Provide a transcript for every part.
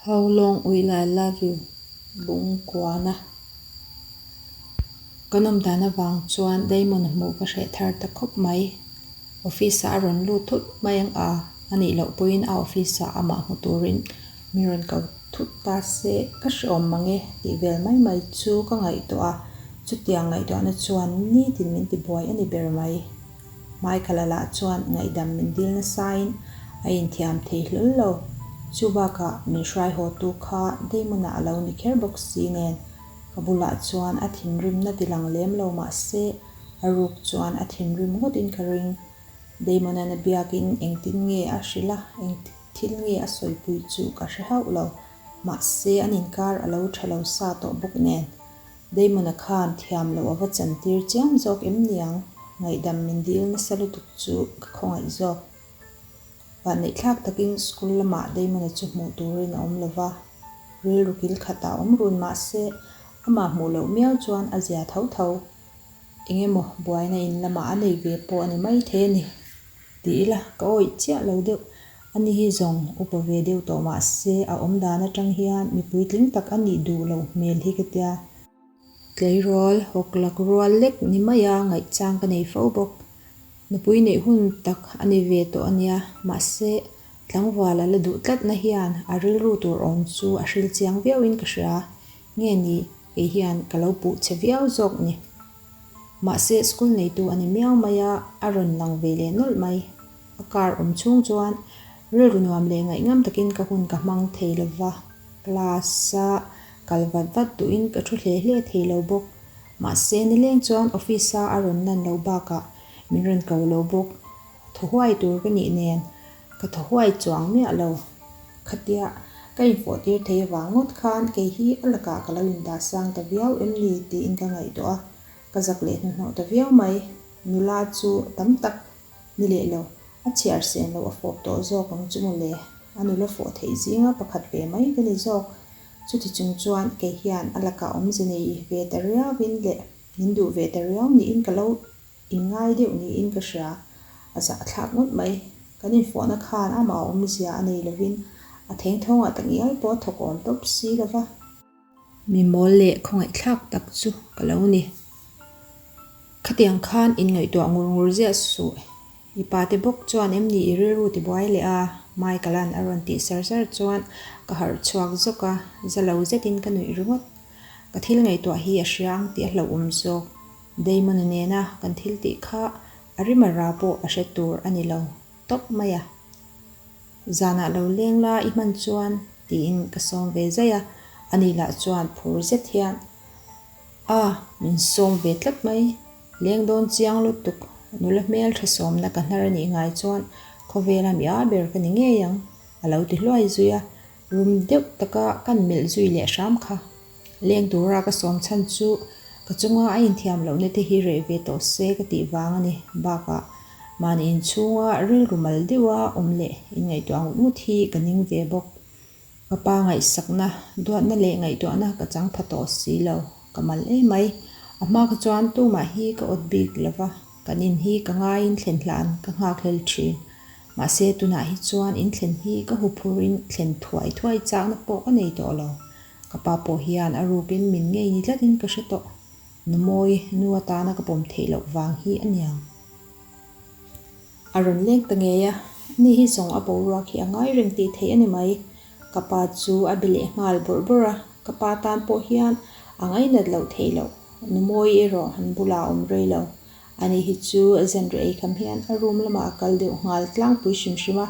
How long will I love you? Bungkuana. Kan awm dan avang chuan Damon hmuh ka hreh thar ta khawp mai. Office ah a rawn lut thut mai ang a, a nih loh pawhin a office ah amah hmu turin min rawn ko thut ta se ka hrehawm mang e tih vel mai mai chu ka ngaihtuah a, chutiang ngaihtuahna chuan nitin min tibuai a ni ber mai. Michael-a lah chuan ngaihdam min dil nasain a inthiam thei hlawl lo. Chu bakah min hruai haw tu kha Damon-a a lo ni kher bawk si nen ka bulah chuan a thinrimna ti lang lem lo mah se a ruk chuan a thinrim ngawtin ka ring. Damon-a'n a biakin engtin nge a hrilh a, eng thil nge a sawipui chu ka hre hauh lo. Mahse an inkar a lo tha lo sa tawh bawk nen Damon-a khan thiam loh a va chantir chiam zawk em niang? Ngaihdam min dil nasa lutuk chu ka khawngaih zawk. Vahneih thlak takin school lamah Damon-a chu hmuh turin a awm lo va, rilru kil khatah awm run mah se amah hmuh loh miau chuan a zia tho tho. Eng emaw buaina in lamah a nei ve pawh a ni maithei a ni. Ti ila ka awih chiah lo deuh. Ani hi zawng upa ve deuh tawh mah se a awm dan atang hian mi puitling tak a nih duh loh hmel hi ka tia. Tleirawl hawk lak rual lek ni maia ngaihchang ka nei fo bawk. Nupui neih hun tak a ni ve tawh a nia, mahse tlangval a la duh tlatna hian a rilru tur awm chu a hril chiang viauin ka hria. Nge ni kei hian ka lo puh che viau zawk ni. Mahse school neitu a ni miau mai a, a rawn lang ve leh nawlh mai. A car awm chhung chuan rilru nuam leh ngaihngam takin ka hun ka hmang thei lo va, class a kal vat vat duhin ka thu hle hle thei lo bawk. Mahse nileng chuan office a a rawn lan loh bakah min rawn ko lo bawk. Thaw huai tur ka nih nen ka thaw huai chuang miah lo. Khatia ka infawh tir thei avang ngawt khan kei hi a lakah ka lo indah sang ta viau em ni tiin ka ngaihtuah a, ka zak leh hnuhnawh ta viau mai. Nula chu tam tak ni leh lo, a chhiar sen loh a fawp tawh zawk ang chu mawle, a nula fawh theih zinga pakhat ve mai ka ni zawk. Chuti chung chuan kei hian a lakah awmze nei ve ta riauin leh min duh ve ta riau niin ka lo Inngai deuh niin ka hria, a zahthlak ngawt mai. Kan infawhna khan amah awmzia a nei lovin a thengthawngah tak ngial pawh a thawk awm tawp si lo va. Mi mawl leh khawngaihthlak tak chu ka lo ni. Khatiang khan inngaihtuah ngur ngur ziah suh. I pate bawk chuan em ni i rilru tibuai leh a? Michael-a'n a rawn tih sar sar chuan ka harh chhuak zawk a, za lo zetin ka nuih ringawt. Ka thil ngaihtuah hi a hria ang tih a hlauhawm zawk. Damon-a nena kan thil tih kha a rima ra pawh a hre tur a ni lo tawp mai a. Zanah lo leng la i hman chuan tiin ka sawm ve zaih a, ani lah chuan phur zet hian a min sawm ve tlat mai. Leng dawn chiang lutuk, nula hmel tha sawmna ka hnar a nih ngai chuan khawvela mi a ber ka ni ngei ang a lo ti hluai zui a, Rum deuh taka kan melh zui leh hram kha. Leng tura ka sawm chhan chu ka chunga a inthiam lohna te hi reh ve tawh se ka tih vang a ni. Bakah mahni inchhunga rilru mal deuha awm leh inngaihtuah ngut ngut hi ka ning ve bawk. Ka pa ngaihsakna, duatna leh ngaihtuahna ka chang pha tawh si lo. Ka mal em mai. A hma kha chuan tumah hi ka awt bik lo va, kan in hi ka ngaiin thlen hlan ka nghakhlel thin. Mahse tunah hi chuan in thlen hi ka huphurin thlen thuai thuai chakna pawh ka nei tawh lo. Ka pa pawh hian a rukin min ngei ni tlatin ka hre tawh. Numawi nu atana ka pawm theih loh vang hi a niang. A rawn leng ta ngei a, ani hi zawng a boruak hi a ngai reng tih theih a ni mai. Ka pa chu a be leh nghal bawrh bawrh a, ka pa tan pawh hian a ngainat loh theih loh. Numawi erawh an bulah a awm rei lo. Ani hi chu zanriah ei kham hian a room lamah a kal deuh nghal tlangpui hrim hrim a,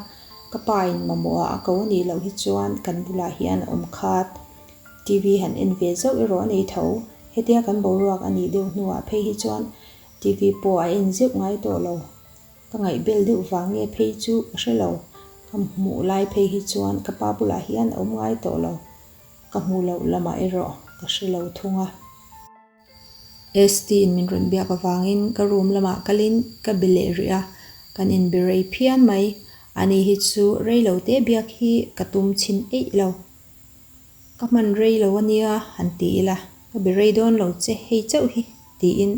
ka pa in mamawh ah a ko a nih loh hi chuan kan bulah hian a awm khat. TV han en ve zauh erawh a nei tho. Hetia kan boruak a nih deuh hnuah phei hi chuan TV pawh a en zeuh ngai tawh lo. Ka ngaihbel deuh vang nge phei chu ka hre lo. Ka hmuh lai phei hi chuan ka pa bulah hian a awm ngai tawh lo. Ka hmuh loh lamah erawh ka hre lo thung a. ST in min rawn biak avangin ka room lamah kalin ka be leh rih a, kan inbe rei phian mai. Ani hi chu rei lo te biak hi ka tum chhin eih lo. Ka hman rei lo ania han ti ila, ka be rei dawn lo che hei chauh hi tiin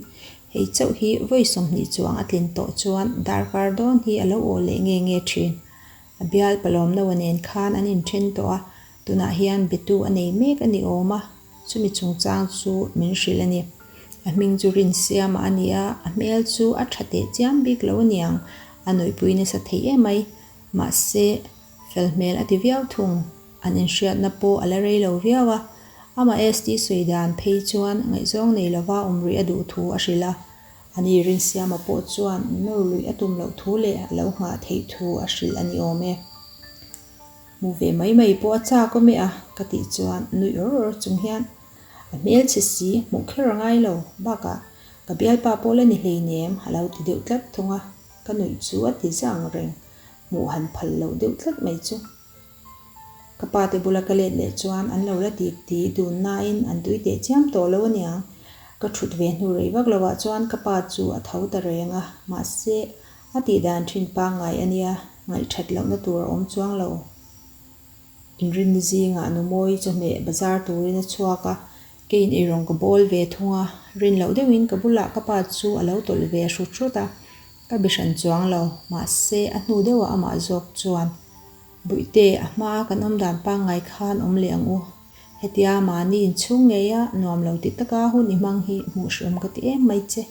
hei chauh hi vawi 20 chuang a tlin tawh chuan darkar dawn hi a lo aw leh nge nge thin. A bial palawm Noah nen khan an inthen tawh a. Tunah hian betu a nei mek a ni awm a, chumi chungchang chu min hrilh a ni. A hming chu Rinsiama a ni a, a hmel chu a tha teh chiam bik lo aniang, a nuihpui nasa thei em mai. Mahse, fel hmel a ti viau thung. An inhriatna pawh a la rei lo viau a, amah ST sawi dan phei chuan ngaihzawng nei lova awm rih a duh thu a hrilh a. Ani Rinsiama pawh chuan nawr luih a tum loh thu leh a lo nghah theih thu a hrilh a ni awm e. Hmu ve mai mai pawh a chak awm e a, ka tih chuan nui awr awr chung hian a hmelchhe si hmuh kher a ngai lo, bakah ka bialpa pawh la ni hleinem a lo ti deuh tlat thung a, ka nuih chu a ti za ang reng, hmuh han phal loh deuh tlat mai chu. Ka pa te bula ka let leh chuan an lo la ti ti dun nain an tui teh chiam tawh lo aniang. Ka thut ve hnu rei vak lovah chuan ka pa chu a tho ta reng a, mahse a tih dan thin pangngai a nia, ngaihthat lohna tur a awm chuang lo. Inrinni zingah Numawi chawhmeh bazar turin a chhuak a, keiin eirawng ka bawl ve thung a, rin loh deuhin ka bulah ka pa chu a lo tawlh ve hrut hrut a, ka be hran chuang lo, mahse a hnu deuhah amah zawk chuan Buihte, a hmaa kan awm dan pangngai khan awm leh ang u. Hetia mahni inchhung ngeia nuam lo ti taka hun i hmang hi hmuh hreawm ka ti em mai che.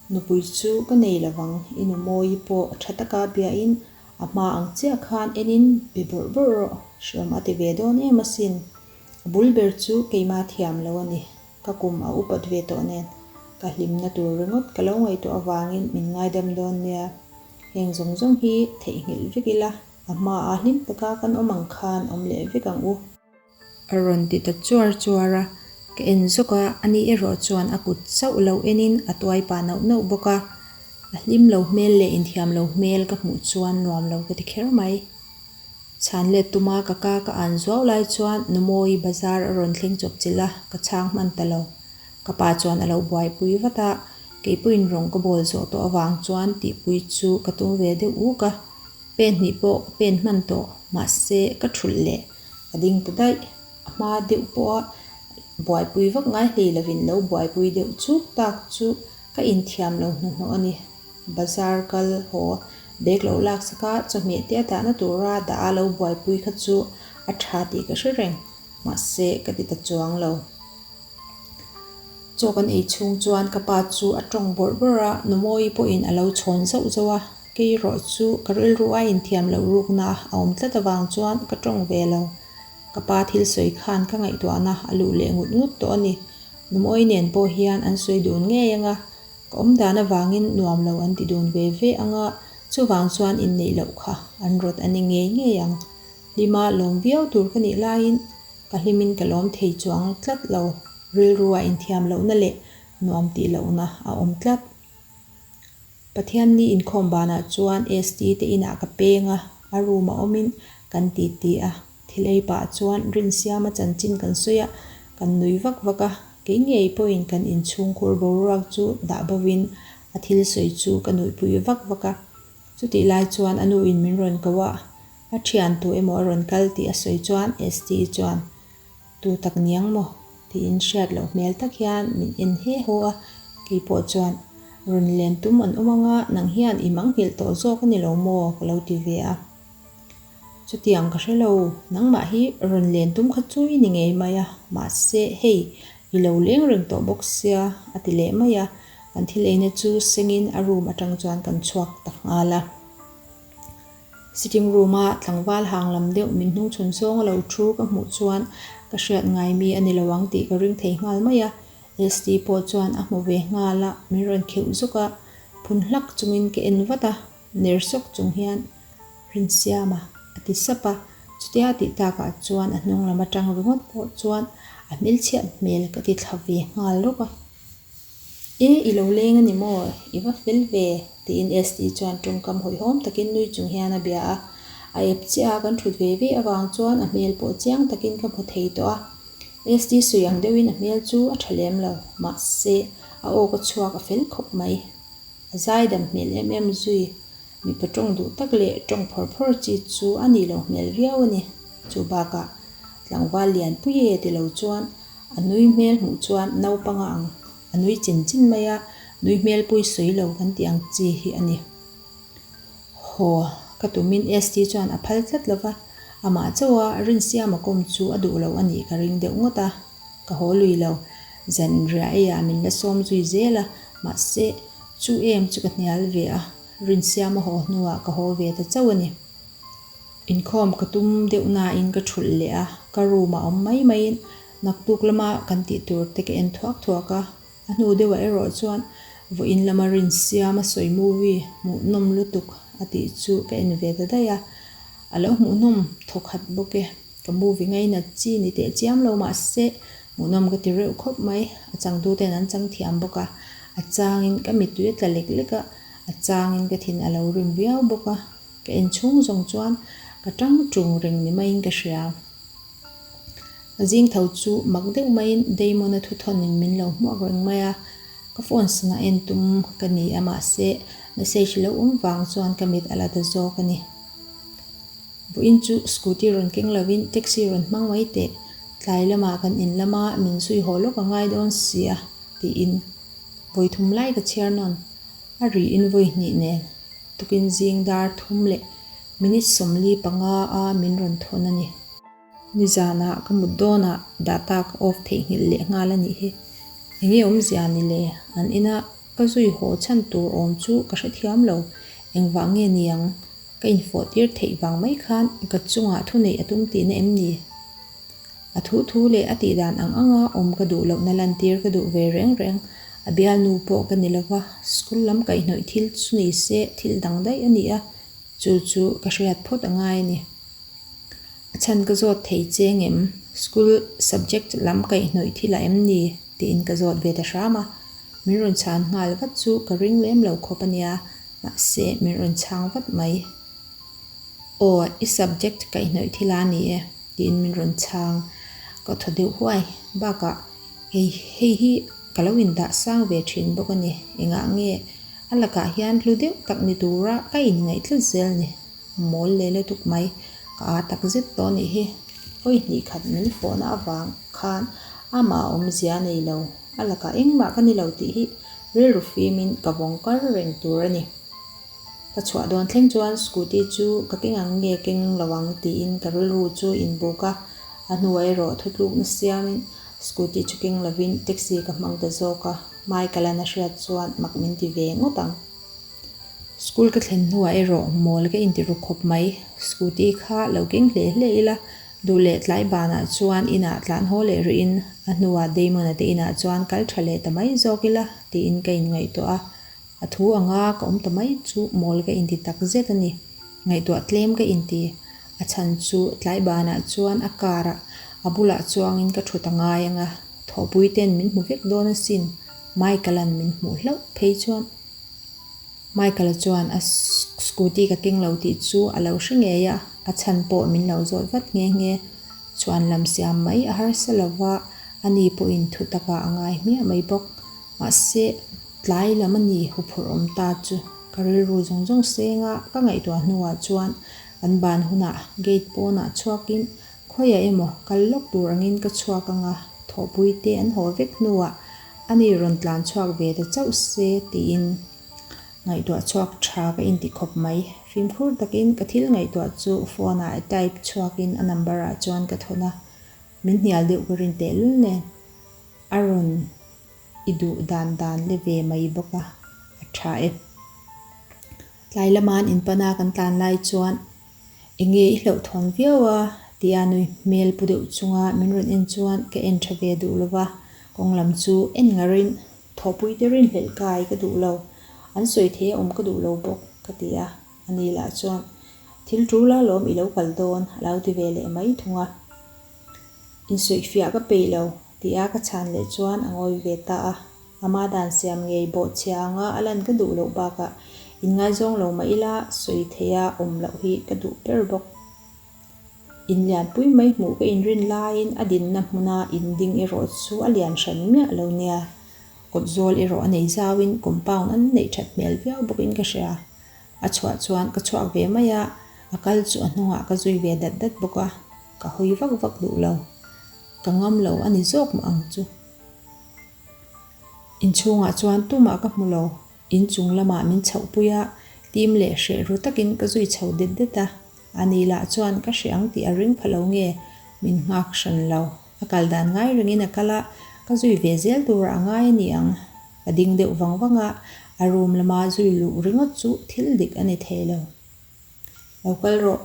Nupui chu ka nei lo vang, i nu Mawi pawh tha taka biain a hma ang chiah khan enin be bawrh bawrh rawh, hreawm a ti ve dawn em asin. A bul ber chu keimah thiam lo a ni. Ka kum a upat ve tawh nen ka hlimna tur ringawt ka lo ngaihtuah avangin min ngaidam dawn nia. Heng zawng zawng hi theihnghilh vek ila, a hmaah hlim taka kan awm ang khan awm leh vek ang u. A rawn ti ta chuar chuar a, ka en zawk a, ani erawh chuan a kut chauh lo enin a tuai pah nauh nauh bawk a. A hlim lo hmel leh inthiam lo hmel ka hmuh chuan nuam lo ka ti kher mai. Chhan let tuma ka ka ka an zuau lai chuan Numawi bazar a rawn thleng chawp chilh a, ka chhang hman ta lo. Ka pa chuan a lo buaipui vat a, keipawhin rawng ka bawl zawh tawh avang chuan tihpui chu ka tum ve deuh uk a, pen hnih pawh ka pen hman tawh, mahse ka thulh leh a ding ta daih. A hma deuh pawha buaipui vak ngai hlei lovin lo buaipui deuh chuk tak chu ka inthiam lo hnuhnawh a ni. Bazar kal haw bag lo lak sak a, chawhmeh te a dahna tura dah a lo buaipui kha chu a tha tih ka hre reng, mahse ka ti ta chuang lo. Chaw kan ei chhung chuan ka pa chu a tawng bawrh bawrh a, Numawi pawhin a lo chhawn zauh zauh a, kei erawh chu ka rilru a inthiam loh rukna a awm tlat avang chuan ka tawng ve lo. Ka pa thil sawi khan ka ngaihtuahna a luh leh ngut ngut tawh a ni. Numawi nen pawh hian an sawi dun ngei ang a, Ka awm dan avangin nuam lo an ti dun ve ve ang a, chuvang chuan inneih loh kha an rawt a ni ngei ngei ang. Hlima lawm viau tur ka nih laiin ka hlimin ka lawm thei chuang tlat lo, rilrua inthiam lohna leh nuam tih lohna a awm tlat. Pathianni inkhawm banah chuan ST te inah ka peng a, a room a awmin kan titi a. Thil ei pah chuan Rinsiama chanchin kan sawi a, kan nui vak vak a, kei ngei pawhin kan inchhungkhur boruak chu dah bovin a thil sawi chu ka nuihpui vak vak a. Chutih lai chuan a nuin min rawn ko a, a thian tu emaw a rawn kal tih a sawi chuan ST chuan, Tu tak niang maw? tiin hriat loh hmel tak hian min en he haw a, kei pawh chuan, Rawn len tum an awm anga nang hian i manghilh tawh zawk a ni lo maw? ka lo ti ve a. Chutiang ka hre lo, nangmah hi rawn len tum kha chu i ni ngei mai a, mahse hei i lo leng reng tawh bawk sia a ti leh mai a, kan thil eina chu sengin a room atang chuan kan chhuak ta nghal a. Sitting room a tlangval hang lam deuh min hnung chhun zawng a lo thu ka hmuh chuan ka hriat ngai mi a ni lo ang tih ka ring thei nghal mai a, ST pawh chuan a hmu ve nghal a, min rawn kheuh zuk a, phun hlak chungin ka en vat a. Ner sawk chung hian Rinsiama a ti sap a, chutia a tih takah chuan a hnung lam atang ringawt pawh chuan a hmelchhiat hmel ka ti thla ve nghal rawk a. E, i lo leng a ni maw? I va fel ve? tiin ST chuan tawngkam hawihhawm takin nui chung hian a bia a. A ep chiah a kan thut ve ve avang chuan a hmel pawh chiang takin ka hmu thei tawh a. ST sawi ang deuhin a hmel chu a tha lem lo, mahse a aw ka chhuak a fel khawp mai. A zaidam hmel em em zui. Mipa tawng duh tak leh tawng phawr phawr chi chu a nih loh hmel viau a ni. Chu bakah tlangval lian pui e ti lo chuan a nui hmel hmuh chuan naupanga ang a nui chin chin mai a, nui hmel pui sawi lo kan tih ang chi hi a ni. Haw, ka tumin ST chuan a phal tlat lo va. Amah chauha Rinsiama kawm chu a duh lo a nih ka ring deuh ngawt a, ka haw lui lo. Zanriah eiah min la sawm zui zel a, mahse, chu em chu ka hnial ve a, Rinsiama haw hnuah ka haw ve ta chauh a ni. Inkhawm ka tum deuh nain ka thulh leh a, ka room ah awm mai maiin naktuk lama kan tih tur te ka en thuak thuak a, a hnu deuhah erawh chuan vawiin lama Rinsiama sawi movie hmuhnawm lutuk a tih chu ka en ve ta daih a, a lo hmuhnawm thawkhat bawk e, ka movie ngainat chi ni teh chiam lo mahse hmuhnawm ka ti reuh khawp mai, a changtuten an chang thiam bawk a, a changin ka mittui a tla lek lek a, a changin ka thin a lo rim viau bawk a. Ka en chhung zawng chuan ka tang tung reng ni maiin ka hria. Ka zing tho chu mak deuh maiin Damon-a thuthawnin min lo hmuak reng mai a, ka phone sana en tum ka ni a mahse message lo awm vang chuan ka mit a la ta zawk a ni. Vawiin chu scooty rawn keng lovin taxi rawn hmang mai teh, tlai lamah kan in lama min zui haw lawk a ngai dawn si a tiin vawi thum lai ka chhiar nawn a riin vawi hnih nen. Tukin zing dar thum leh minute 45 a min rawn thawn a ni. Nizanah ka mut dawnah data ka off theihnghilh leh nghal a nih hi. Enge awmzia ni le? An ina ka zui haw chhan tur awm chu ka hrethiam lo. Engvah nge niang? Ka infawh tir theih vang mai khan ka chungah thuneih a tum tihna em ni? A thu thu leh a tih dan ang anga awm ka duh lohna lantir ka duh ve reng reng. A bialnu pawh ka ni lova, school lam kaihhnawih thil chu ni se thil dang daih a ni a, chu chu ka hriat phawt a ngai a ni. A chhan ka zawt thei che ngem? School subject lam kaihhnawih thil a em ni? tiin ka zawt ve ta hram a. Min rawn chhan nghal vat chu ka ring lem lo khawp a nia, mahse min rawn chhang vat mai. Aw, i subject kaihhnawih thil a ni e. Tiin min rawn chhang ka thaw deuh huai. Bakah hei hei hi ka lo indah sang ve thin bawk a ni. Engah nge a lakah hian hlu deuh tak ni tura ka inngaih tlat zel ni. Mawl leh lutuk mai ka aa tak zet tawh nih hi. Vawi hnih khat min fawhna avang khan amah a awmzia a nei lo. A lakah engmah ka ni lo tih hi rilru fimin ka vawng kar reng tur a ni. Ka chhuah dawn thleng chuan scooty chu ka keng ang nge keng lo ang tiin ka rilru chu inbuk a, a hnuah erawh thutlukna siamin scooty chu keng lovin taxi ka hmang ta zawk a, Michael-a'n a hriat chuan mak min ti ve ngawt ang. School ka thlen hnuah erawh mawl ka inti ru khawp mai, scooty kha lo keng hle hle ila, duh leh tlai banah chuan inah tlan haw leh rihin a hnuah Damon-a te inah chuan kal tha leh ta mai zawk ila tiin ka inngaihtuah a, A thu anga ka awm ta mai chu mawl ka inti tak zet a ni. Ngaihtuah tlem ka inti. A chhan chu tlai banah chuan a car ah a bulah chuangin ka thut a ngai ang a, thawhpui ten min hmu vek dawn asin. Michael-a'n min hmuh hlauh phei chuan Michael-a chuan a scooty ka keng lo tih chu a lo hre ngei a, a chhan pawh min lo zawt vat nghe nghe. Chhuan lam siam mai a harsa lova, ani pawhin thu takah a ngai hmiah mai bawk. Mahse, tlai lam a ni huphurh awm ta chu ka rilru zawng zawng seng a, ka ngaihtuah hnuah chuan kan ban hunah gate pawnah chhuakin khawiah emaw kal lawk tur angin ka chhuak ang a, thawhpui te an haw vek hnuah a ni rawn tlan chhuak ve ta chauh se tiin ngaihtuah chhuak tha ka inti khawp mai. Fimkhur takin ka thil ngaihtuah chu phone ah type chhuakin a number ah chuan ka thawn a, min hnial deuh ka rin tehlul nen a rawn I duh dan dan le ve mai bawk a, a tha e. Tlai lama'n inpana kan tlan lai chuan enge i hlauhthawn viau a tia nui hmel pu deuh chunga min rawn en chuan ka en tha ve duh lova, kawng lam chu en ngarin thawhpui te rinhlelh kai ka duh lo, an sawi thei a awm ka duh lo bawk ka ti a, ani lah chuan thil tul a lawm i lo kal dawn a lo ti ve leh mai thung a. Insuihfiah ka peih lo, tia ka chhan leh chuan a ngawi ve ta a. Ama dan siam ngei bawhchhia anga a lan ka duh loh bakah inngaizawng lo mah ila sawi theia awm loh hi ka duh ber bawk. In lianpui mai hmuh ka inrin laiin a dinna hmuna in ding erawh chu a lian hran miah lo nia. Kawt zawl erawh a nei zauin compound an neih that hmel viau bawkin ka hria. A chhuah chuan ka chhuak ve mai a, a kal chu a hnungah ka zui ve dat dat bawk a, ka hawi vak vak duh lo. Ka ngam lo a ni zawk mah ang chu. Inchhungah chuan tumah ka hmu lo, inchung lamah min chhoh pui a, tim leh hreh ru takin ka zui chho det det a. Ani lah chuan ka hre ang tih a ring pha lo nge, min nghak hran lo. A kal dan ngai rengin a kal a, ka zui ve zel turah a ngai a ni ang. Ka ding deuh vang vang a, a room lama zui luh ringawt chu thil dik a ni thei lo. Lo kal rawh.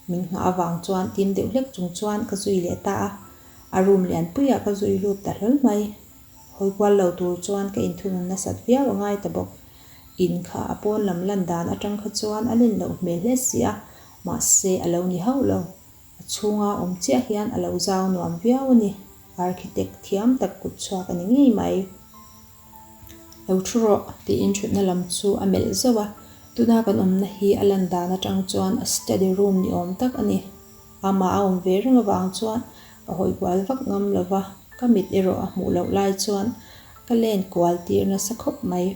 Min nghah avang chuan tim deuh hlek chung chuan ka zui leh ta a, a room lianpuiah ka zui lut ta hlawl mai. Hawi kual lo tur chuan ka inthunun nasat viau a ngai ta bawk. In kha a pawn lam lan dan atang kha chuan a len loh hmel hle si a, mahse a lo ni hauh lo. A chhunga awm chiah hian a lo zau nuam viau a ni. Architect thiam tak kut chhuak a ni ngei mai. Lo thu rawh, tiin thutna lam chu a melh zauh a. Tuna kan awmna hi a lan dan atang chuan a study room ni awm tak a ni. Amah a awm ve reng avang chuan ka hawi kual vak ngam lo va, ka mit erawh a hmuh loh lai chuan ka len kual tir nasa khawp mai.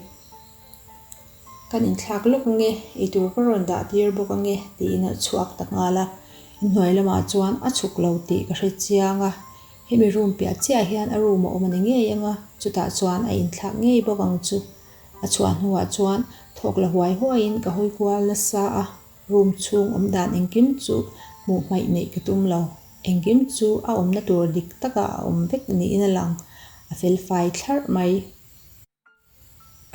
Kan inthlak lawk ange, eitur ka rawn dah tir bawk ange tiin a chhuak ta nghal a. Inhnuai lamah chuan a chhuk lo tih ka hre chiang a, hemi room piah chiah hian a room a awm a ni ngei ang a, chutah chuan a inthlak ngei bawk ang chu. A chhuah hnuah chuan thawk la huai huaiin ka hawi kual nasa a. Room chhung awm dan engkim chu hmuh hmaih neih ka tum lo. Engkim chu a awmna tur dik takah a awm vek niin a lang. A fel fai thlarh mai.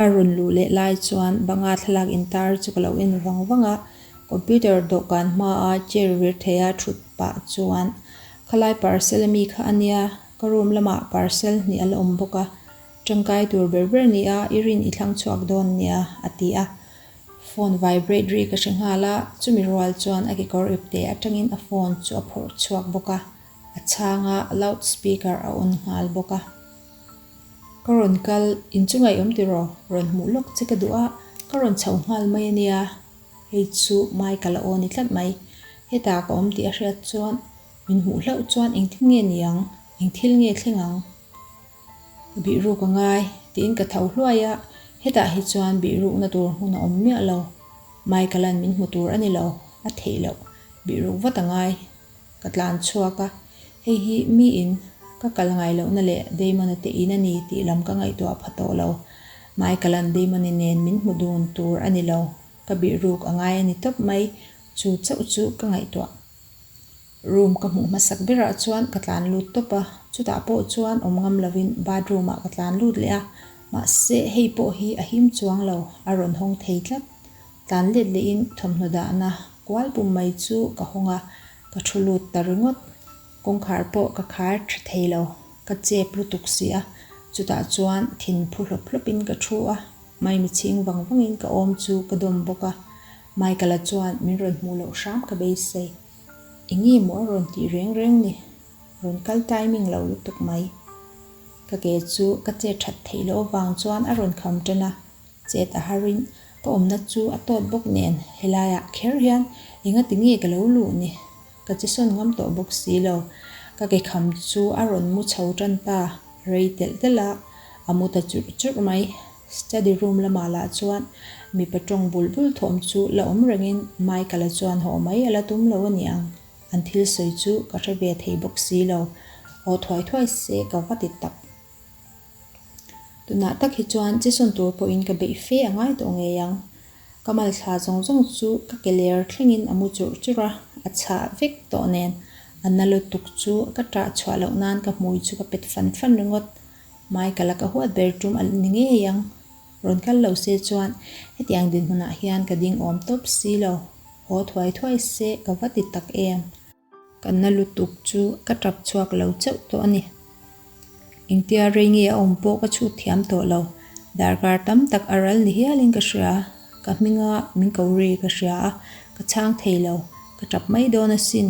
A rawn luh leh lai chuan banga thlalak intar chu ka lo en vang vang a. Computer dawhkan hmaa chair vir theia thut pah chuan khalai parcel ami kha a nia, ka room lamah parcel hnih a la awm bawk a. Tangkai tur ber ber nia i rin i thlang chhuak dawn nia, a ti a. Phone vibrate ri ka hre nghal a, chumi rual chuan a kekawr ipte atangin a phone chu a phawrh chhuak bawk a, a chhang a, loud speaker a on nghal bawk a. Ka rawn kal, inchunga i awm tiraw? Rawn hmuh lawk che ka duh a, ka rawn chho nghal mai a nia. Hei chu Michael a aw ni tlat mai. Hetah ka awm tih a hriat chuan min hmuh hlauh chuan engtin nge ni ang? Eng thil nge thleng ang? Bihruk a ngai, tiin ka tho hluai a, hetah hi chuan bihrukna tur hmun a awm miah lo. Michael-a'n min hmu tur a ni lo, a theih loh. Bihruk vat a ngai. Ka tlan chhuak a, hei hi miin ka kal ngai lohna leh Damon-a te in a ni tih lam ka ngaihtuah pha tawh lo. Michael-a'n Damon-i nen min hmu dun tur a ni lo, ka bihruk a ngai a ni tawp mai, chu chauh chu ka ngaihtuah. Room ka hmuh hmasak berah chuan ka tlan lut tawp a, chutah pawh chuan awm ngam lovin bathroom ah ka tlan lut leh a, mahse hei pawh hi a him chuang lo, a rawn hawng thei tlat. Tlan let lehin thawmhnaw dahna kual pum mai chu ka hawng a, ka thu lut ta ringawt. Kawngkhar pawh ka khar tha thei lo, ka chep lutuk si a, chutah chuan thin phu hlawp hlawpin ka thu a, maimi chhing vang vangin ka awm chu ka dawm bawk a, Michael-a chuan min rawn hmuh loh hram ka beisei. Enge maw a rawn tih reng reng ni? Rawn kal timing lo lutuk mai. Ka ke chu ka chet that theih loh avang chuan a rawn kham tan a, chet a harin ka awmna chu a tawt bawk nen helaiah kher hian engati nge ka lo luh ni? Ka che sawn ngam tawh bawk si lo. Ka ke kham chu a rawn mu chho tan ta, rei telh telh a, a mu ta churh churh mai. Study room lamah lah chuan mipa tawng bul bul thawm chu la awm rengin Michael-a chuan haw mai a la tum lo a ni ang. An thil sawi chu ka hre ve thei bawk si lo. Aw thuai thuai se ka va ti tak. Tunah tak hi chuan chesawn tur pawhin ka beih fe a ngai tawh ngei ang. Ka malthla zawng zawng chu ka ke ler thlengin a mu churh churh a, a chhah vek tawh nen a na lutuk chu ka ṭah chhuah loh nan ka hmui chu ka pet fan fan ringawt. Michael-a ka huat ber tum a ni ngei ang. Rawn kal lo se chuan hetiang dinhmunah hian ka ding awm tawp si lo. Haw thuai thuai se ka va ti tak em? Ka na lutuk chu ka tap chhuak lo chauh tawh a ni. Engtia rei nge a awm pawh ka chhut thiam tawh lo. Darkar tam tak a ral ni hialin ka hria. Ka hminga min ko ri ka hria a, ka chhang thei lo. Ka tap mai dawn asin.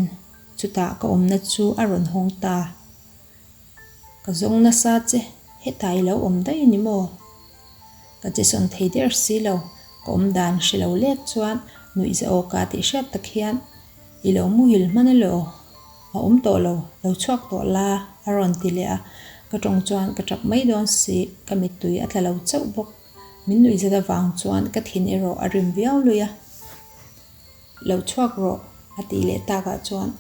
Chutah ka awmna chu a rawn hawng ta. Ka zawng nasa che, hetah i lo awm daih a ni maw? Ka che sawn thei der si lo, ka awm dan hre lo lek chuan nuih za awka tih hriat tak hian i lo muhil hman elaw? A awm tawh lo, lo chhuak tawh la a rawn ti leh a, ka tawng chuan ka tap mai dawn si, ka mittui a tla lo chauh bawk. Min nuih zat avang chuan ka thin erawh a rim viau lui a. Lo chhuak rawh a tih leh takah chuan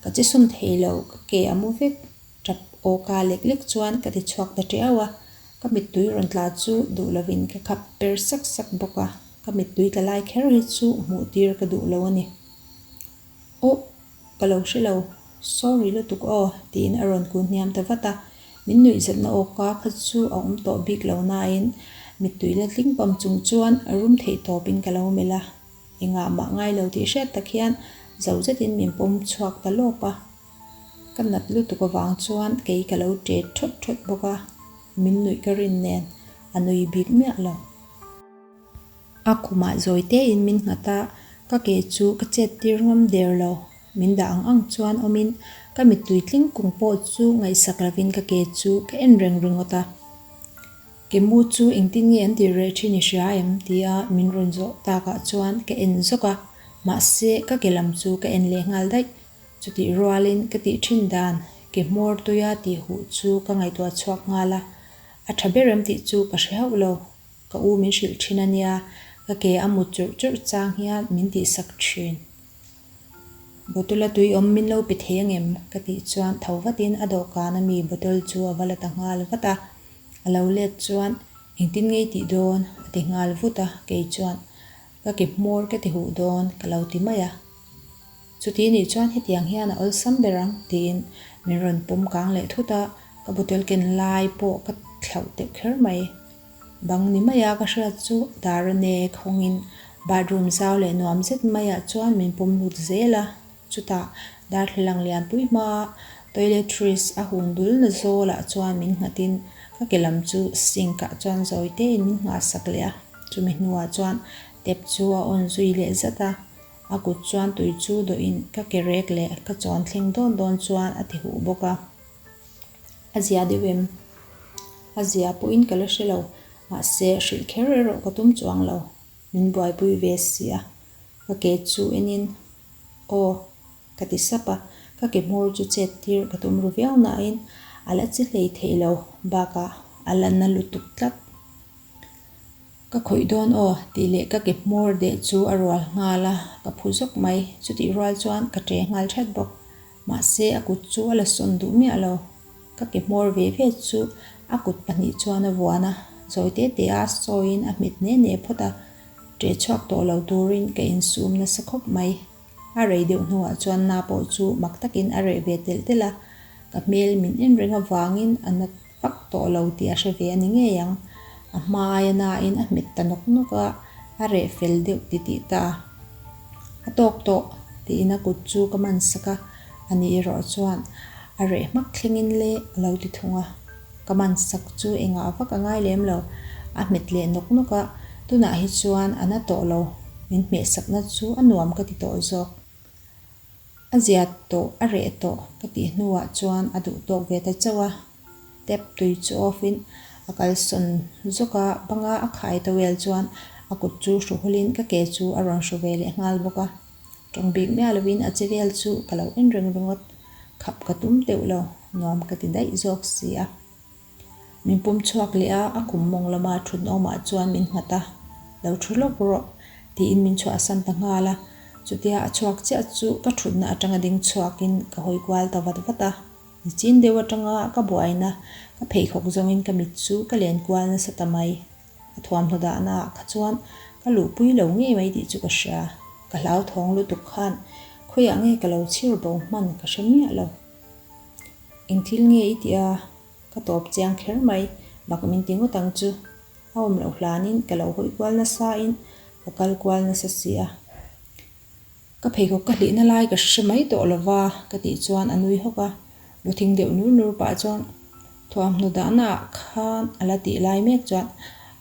Ka che sum thei lo, ka ke a mu vek. Tap aw ka lek lek chuan ka ti chhuak ta tiau a, ka mittui rawn tla chu duh lovin ka khap per sak sak bawk a, ka mittui tla lai kher hi chu hmuh tir ka duh lo a ni. Ohh, ka lo hre lo, sorry lutuk aw, tiin a rawn kun hniam ta vat a. Min nuihzatna awka kha chu a awm tawh bik lo nain mittui la tling pam chung chuan rum theih tawpin ka lo melh a. Engah mah ngai lo tih hriat tak hian zo zetin min pawm chhuak ta lawp a. Ka nat lutuk avang chuan kei ka lo ṭet ṭhawt ṭhawt bawk a, min nuih ka rin nen a nui bik miah lo. A khumah zawi tein min nghat a, ka ke chu ka chet tir ngam der lo. Min dah ang ang chuan awmin ka mittui tling kung pawh chu ngaihsak lovin ka ke chu ka en reng ringawt a. Ke mu chu engtin nge an tih reh thin i hria em? tia min rawn zawh takah chuan ka en zawk a, mahse ka ke lam chu ka en leh nghal daih. Chutih rualin ka tih thin dan ke hmawr tuia tih huh chu ka ngaihtuah chhuak nghal a, a tha ber em tih chu ka hre hauh lo. Ka u min hrilh thin a nia, ka ke a mut churh churh chang hian min tihsak thin. Bottle a tui awm min lo pe thei angem? ka tih chuan tho vatin a dawhkan a mi bottle chu a va la ta nghal vat a. A lo let chuan engtin ngei tih dawn? a ti nghal vut a, kei chuan ka ke hmawr ka ti huh dawn ka lo ti mai a. Chuti nih chuan hetiang hian a awlsam ber ang tiin min rawn pawm kang leh thut a, ka bottle ken lai pawh ka thlauh teuh kher mai. Bang ni maia ka hriat chu dar a nek hawngin bathroom zau leh nuam zet maiah chuan min pawm lut zel a, chutah darthlalang lianpui hmaa toiletries a hun dul na zawlah chuan min nghatin ka ke lam chu sink ah chuan zawi tein min nghahsak leh a, chumi hnuah chuan tap chu a on zui leh zat a, a kut chuan tui chu dawhin ka ke rek leh ka chawn thleng dawn dawn chuan a ti huh bawk a. A zia deuh em? A zia pawhin ka la hre lo, mahse hrilh kher erawh ka tum chuang lo. Min buaipui ve si a, ka ke chu enin Aw ka ti sap a, ka ke hmawr chu chet tir ka tum ru viau nain a la chi hlei theih lo, bakah a la na lutuk tlat. Ka khawih dawn aw tih leh ka ke hmawr deh chu a rual nghal a, ka phu zawk mai. Chutih rual chuan ka ṭe nghal ṭhat bawk. Mahse a kut chu a la sawn duh miah lo. Ka ke hmawr ve ve chu a kut pahnih chuan a vuan a, zawi te te a sawiin a hmet ne ne phawt a, ṭe chhuak tawh lo turin ka insum nasa khawp mai. A rei deuh hnuah chuan na pawh chu mak takin a reh ve telh telh a, ka hmel min en reng avangin a na vak tawh lo tih a hre ve a ni ngei ang. A hma aia nain a hmet ta nawk nawk a, a reh fel deuh titih ta. A tawk tawh tiin a kut chu ka man sak a, ani erawh chuan a reh hmak thlengin le a lo ti thung a. Ka man sak chu engah vak a ngai lem lo, a hmet leh nawk nawk a, tunah hi chuan a na tawh lo, min hmeh sakna chu a nuam ka ti tawh zawk. A zia tawh, a reh tawh ka tih hnuah chuan a duh tawk ve ta chauh a, tap tui chu off in a kalsawn zawk a, banga a khai towel chuan a kut chu hru hawlin ka ke chu a rawn hru ve leh nghal bawk a, tawng bik miah lovin a che vel chu ka lo en reng ringawt, khap ka tum teuh lo, nuam ka ti daih zawk si a. Min pawm chhuak leh a, a kum mawng lama thut awmah chuan min nghat a, Lo thu lawk rawh, tiin min chhuahsan ta nghal a. Chutia a chhuak chiah chu ka thutna atanga ding chhuakin ka hawi kual ta vat vat a. Nichin deuh atanga ka buaina ka pheikhawk zawngin ka mit chu ka len kual nasa ta mai. A thuamhnaw dahna ah kha chuan ka luhpui lo ngei mai tih chu ka hria. Ka hlauthawng lutuk khan khawiah nge ka lo chhir bo hman ka hre miah lo. Eng thil nge i tih a? Ka tawp chiang kher mai, mak min ti ngawt ang chu. A awm loh hlanin ka lo hawi kual nasa in ka kal kual nasa si a. Ka pheikhawk ka hlihna lai ka hre mai tawh lo va ka tih chuan a nui hawk a, lu thing deuh nur nur pah chuan thuamhnaw dahna ah khan a la tih lai mek chuan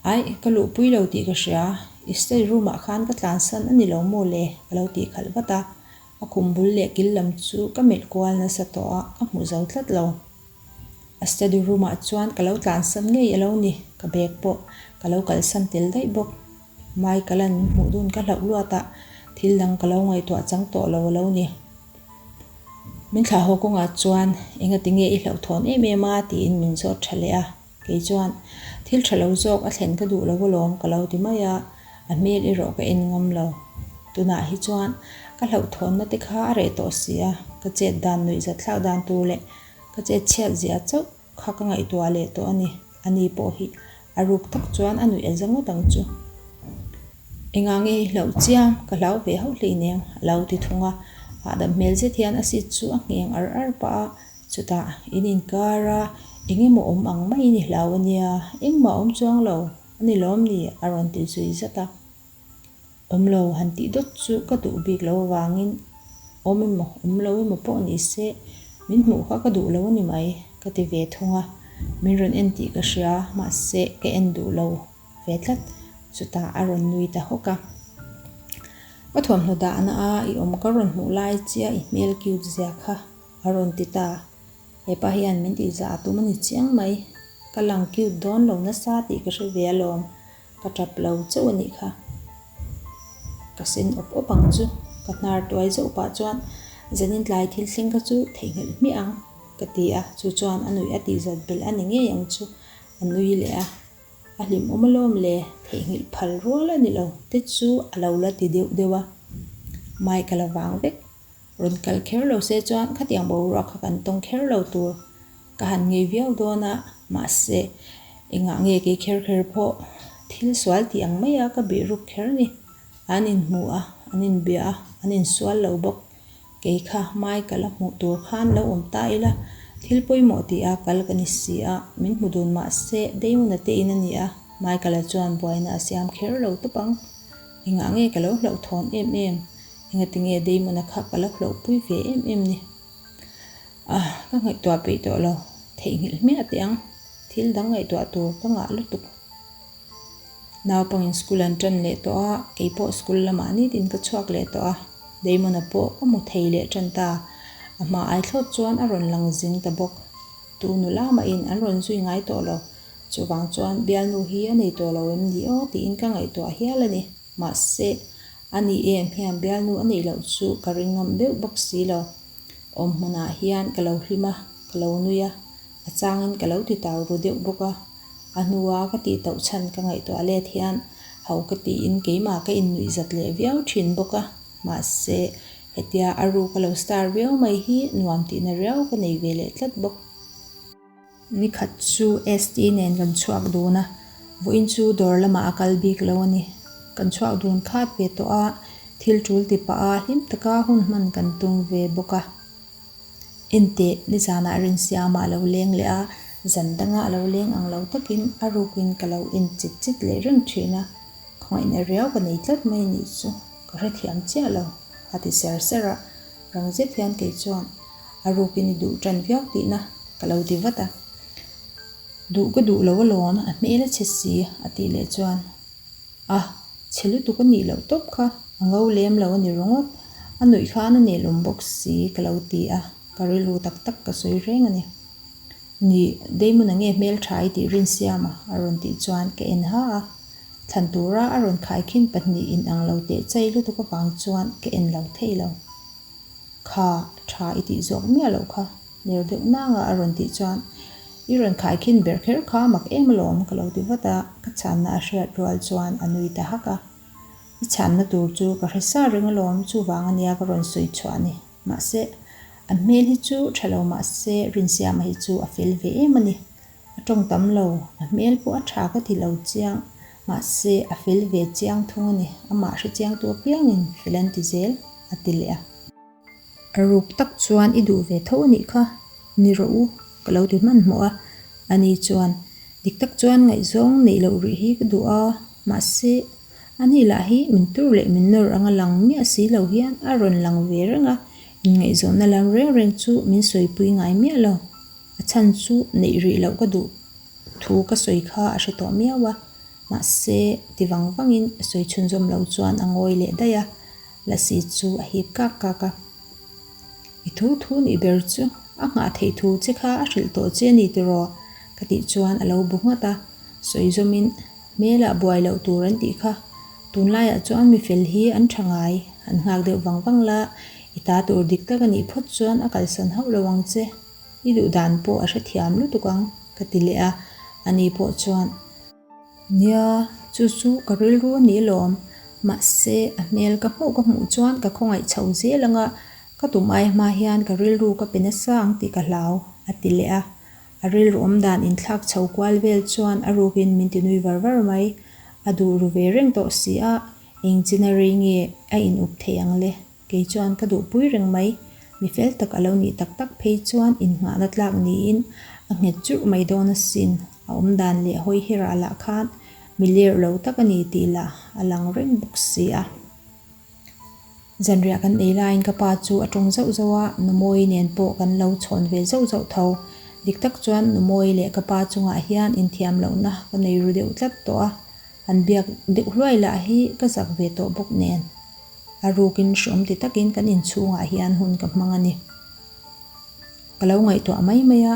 Aih, ka luhpui lo tih ka hria, i study room ah khan ka tlansan a ni lo maw le? a lo tih khalh vat a. A khum bul leh kil lam chu ka melh kual nasa tawh a, ka hmu zo tlat lo. A study room ah chuan ka lo tlansan ngei a lo ni, ka bag pawh ka lo kalsan tel daih bawk. Michael-a'n min hmuh dun ka hlauh luat a, thil dang ka lo ngaihtuah chang tawh lo a lo ni. Min thlah haw kawngah chuan engati nge i hlauhthawn em em a tiin min zawt tha leh a. Kei chuan, Thil tha lo zawk a thlen ka duh lo alawm ka lo ti mai a, a hmel erawh ka en ngam lo. Tunah hi chuan ka hlauhthawnna te kha a reh tawh si a, ka chet dan nuih zat thlak dan tur leh ka chet chhiat zia chauh kha ka ngaihtuah leh tawh a ni. Ani pawh hi a ruk tak chuan a nuih a za ngawt ang chu. Engah nge i hlauh chiam? Ka hlau ve hauh hleinem, a lo ti thung a. Hahdam hmel zet hian a seat chu a ngheng ar ar pah a, chutah in inkara eng emaw awm ang maiin i hlau a nia, engmah awm chuang lo a ni lawm ni? a rawn ti zui zat a. Awm lo han tih dawt chu ka duh bik lo avangin awm emaw awm lo emaw pawh ni se min hmuh kha ka duh lo a ni mai ka ti ve thung a, min rawn en tih ka hria mahse ka en duh lo ve tlat chutah a rawn nui ta hawk a. Ka thuamhnaw dahna a i awm ka rawn hmuh lai chiah i hmel cute zia kha a rawn ti ta. Hepa hian min tihzah a tum a ni chiang mai. Ka lang cute dawn lo nasa tih ka hre ve alawm. Ka tap lo chauh a nih kha. Ka sen awp awp ang chu. Ka hnar tuai zauh pah chuan zanin tlai thil thleng kha chu theihnghilh hmiah ang ka ti a, chu chuan a nuih a tihzat belh a ni ngei ang chu. A nui leh a, a hlimawm alawm le, theihnghilh phal rual a ni lo te chu a lo la ti deuh deuh a. Mike a la vang vek. Rawn kal kher lo se chuan khatiang boruak kha kan tawng kher lo tur. Ka han ngei viau dawn a, mahse engah nge kei kher kher pawh thil sual tih ang maia ka bih ruk kher ni. An inhmu a, an inbia a, an insual lo bawk. Kei kha Michael a hmuh tur khan lo awm ta ila, thil pawimawh tih a kal ka ni si a, min hmu dun mahse Damon-a te in a ni a, Michael-a chuan buaina a siam kher lo tawp ang. Engah nge ka lo hlauhthawn em em? Engatinge Damon-a kha ka lo hlauhpui ve em em ni? Ah, ka ngaihtuah peih tawh lo. Theihnghilh hmiah teh ang. Thil dang ngaihtuah tur ka ngah lutuk. Naupangin school an tan leh tawh a, kei pawh school lamah nitin ka chhuak leh tawh a. Damon-a pawh ka hmu thei leh tan ta. A hma ai thlawt chuan a rawn lang zing ta bawk. Tu nula mahin an rawn zui ngai tawh lo. Chuvang chuan bialnu hi a nei tawh lo em ni aw tiin ka ngaihtuah hial a ni. Mahse, a ni em hian bialnu a neih loh chu ka ring ngam deuh bawk si lo. Awm hmunah hian ka lo hlim a, ka lo nui a, a changin ka lo ti tau ru deuh bawk a. A hnua ka tih tauh chhan ka ngaihtuah let hian ho ka tiin keimah ka innuih zat leh viau thin bawk a. Mahse, hetia a ru ka lo star viau mai hi nuam tihna riau ka nei ve leh tlat bawk. Nikhat chu ST nen kan chhuak dun a, vawiin chu dawr lamah a kal bik lo a ni. Kan chhuak dun khat ve tawh a, thil tul ti pah a hlim taka hun hman kan tum ve bawk a. Enteh, nizanah Rinsiama a lo leng leh a, zan danga a lo leng ang lo takin a rukin ka lo en chit chit leh reng thin a, khawngaihna riau ka nei tlat mai a nih chu, ka hrethiam chiah lo, a ti ser ser a. Rang zet hian kei chuan a rukin i duh tan viau tihna ka lo ti vat a. Duh ka duh lo alawm, a hmel a chhe si a tih leh chuan A, chhe lutuk a nih loh tawp kha, a ngo lem lo a ni ringawt, a nuih khan a nelawm bawk si ka lo ti a, ka rilru tak tak ka sawi reng a ni. Ni, Damon-a nge hmeltha i tih Rinsiama a rawn tih chuan ka en ha a. Thlan tura a rawn khaikhin pahnih in ang lo teh chai lutuk avang chuan ka en lo thei lo. Kha, tha i tih zawk miah loh kha, ner deuh nanga a rawn tih chuan i rawn khaikhin ber kher kha mak em alawm ka lo ti vat a, ka chhanna a hriat rual chuan a nui ta hak a. I chhanna tur chu ka hre sa reng alawm, chuvang ania ka rawn sawi chhuah ni. Mahse, a hmel hi chu tha lo mahse Rinsiama hi chu a fel ve em a ni. A tawng tam lo, a hmel pawh a tha ka ti lo chiang, mahse a fel ve chiang thung a ni, amah hre chiangtu apiangin fel an ti zel, a ti leh a. A ruk tak chuan i duh ve tho a nih kha, ni rawh u, ka lo ti hmanhmawh a, ani chuan dik tak chuan ngaihzawng neih loh rih hi ka duh a, mahse ani lah hi min tur leh min nawr anga lang miah si lo hian a rawn lang ve reng a, inngaihzawnna lam reng reng chu min sawipui ngai miah lo. A chhan chu neih rih loh ka duh thu ka sawi kha a hre tawh miau a, mahse ti vang vangin sawi chhunzawm lo chuan a ngawi leh daih a, Lasi chu a hip kak kak a. I thu thu nih ber chu a nghah theih thu che kha a hrilh tawh che a ni tiraw? ka tih chuan a lo bu nghat a, sawi zawmin hmelah buai loh tur an tih kha tunlaiah chuan mi fel hi an tha ngai, an nghak deuh vang vang la, i ta tur dik tak a nih phawt chuan a kalsan hauh lo ang che. I duh dan pawh a hrethiam lutuk ang, ka ti leh a, ani pawh chuan, Nia, chu chu ka rilru a ni alawm, mahse a hmel ka hmuh ka hmuh chuan ka khawngaih chho zel ang a, ka tum ai hma hian ka rilru ka pe nasa ang tih ka hlau, a ti leh a. A rilru awm dan inthlak chho kual vel chuan a rukin min ti nui var var mai, a duh ru ve reng tawh si a, eng chin a rei nge a in up thei ang le? Kei chuan ka duhpui reng mai. Mi fel tak a lo nih tak tak phei chuan innghahna tlak niin a nghet churh mai dawn asin. A awmdan leh hawi hirah lah khan mi lerh lo tak a ni tih lah a lang reng bawk si a. Zanriah kan ei laiin ka pa chu a tawng zauh zauh a, Numawi nen pawh kan lo chhawn ve zauh zauh tho. Dik tak chuan Numawi leh ka pa chungah hian inthiam lohna ka nei ru deuh tlat tawh a, han biak deuh hluai lah hi ka zak ve tawh bawk nen. A rukin hreawm ti takin kan inchhungah hian hun ka hmang a ni. Ka lo ngaihtuah mai mai a,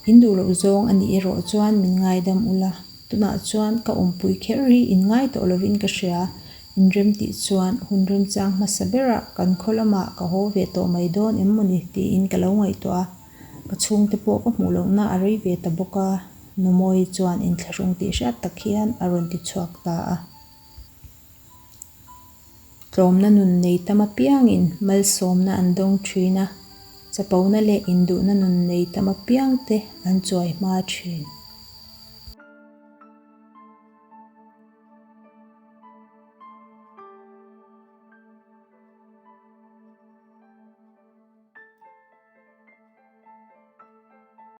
in duh loh zawng a nih erawh chuan min ngaidam ula, tunah chuan ka awmpui kher hi in ngai tawh lovin ka hria, in rem tih chuan hun remchang hmasa berah kan khaw lamah ka haw ve tawh mai dawn em mawni tiin ka lo ngaihtuah a, ka chhungte pawh ka hmuh lohna a rei ve ta bawk a, Numawi chuan inthlahrung tih hriat tak hian a rawn ti chhuak ta a. Tlawmna nun nei tam apiangin malsawmna an dawng thin a, chapona leh induhna nun nei tam apiangte an chuai hma thin.